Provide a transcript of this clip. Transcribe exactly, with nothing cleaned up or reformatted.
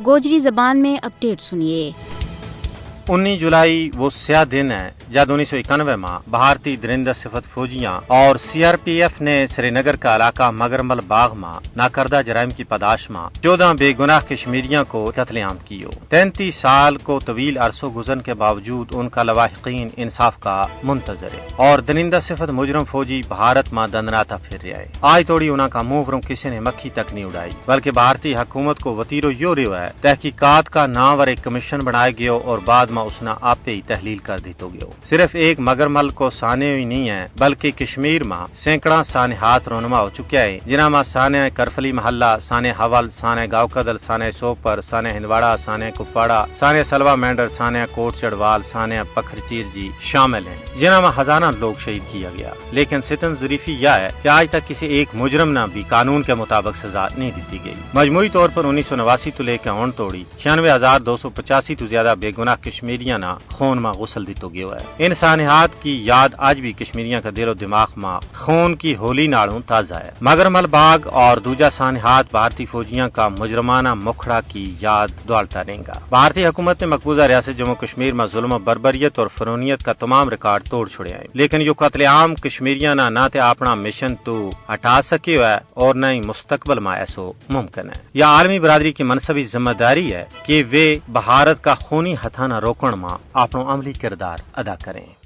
گوجری زبان میں اپڈیٹ سنیے۔ انی جولائی وہ سیاہ دن ہے جد انیس سو اکانوے ماہ بھارتی درندہ صفت فوجیاں اور سی آر پی ایف نے سری نگر کا علاقہ مگرمل باغ ماہ ناکردہ جرائم کی پاداش ماہ چودہ بے گناہ کشمیریاں کو قتل عام کیو۔ تینتیس سال کو طویل عرصو گزرن کے باوجود ان کا لواحقین انصاف کا منتظر ہے اور درندہ صفت مجرم فوجی بھارت ماہ دندناتا پھر رہیا ہے۔ آج توڑی انہاں کا منہ پروں کسے نے مکھی تک نہیں اڑائی، بلکہ بھارتی حکومت کو وطیرو یوہ رہیو ہے تحقیقات کا ناں ور ایک کمیشن بنائے گیو اور بعد ما اس نا آپے ہی تحلیل کر دیتو گیو۔ صرف ایک مگرمل کو سانے ہوئی نہیں ہے، بلکہ کشمیر ما سینکڑاں سانے ہاتھ رونما ہو چکیا ہے، جنہاں ما سانے کرفلی محلہ، سانے حول، سانے گاؤکدل، سانے سوپر، سانے ہندواڑا، سانے کپاڑا، سانے سلوا مینڈر، سانے کوٹ چڑوال، سانے پکھر چیر جی شامل ہیں، جنہاں ما ہزاراں لوگ شہید کیا گیا۔ لیکن ستم ظریفی یا ہے کہ آج تک کسی ایک مجرم نا بھی قانون کے مطابق سزا نہیں دیتی گئی۔ مجموعی طور پر انیس سو نواسی تو لے کے ہون توڑی چھیانوے ہزار دو سو پچاسی تو زیادہ بے گناہ کشمیریاں نا خون ما غسل دیتو گیو ہے۔ ان سانحات کی یاد آج بھی کشمیریاں کا دل و دماغ ما خون کی ہولی ناڑوں تازہ ہے۔ مگر مل باغ اور دوجہ سانحات بھارتی فوجیاں کا مجرمانہ مکھڑا کی یاد دوالتا رہیں گا۔ بھارتی حکومت نے مقبوضہ ریاست جموں و کشمیر ما ظلم و بربریت اور فرونیت کا تمام ریکارڈ توڑ چھڑیا ہیں، لیکن یوہ قتل عام کشمیریاں نا نہ تے آپنا مشن تو ہٹا سکیو ہے اور نہ ہی مستقبل ما ایسو ممکن ہے۔ یا عالمی برادری کی منصبی ذمہ داری ہے کہ ویہ بھارت کا خونی ہتھانا روکن ما آپنو عملی کردار ادا کریں۔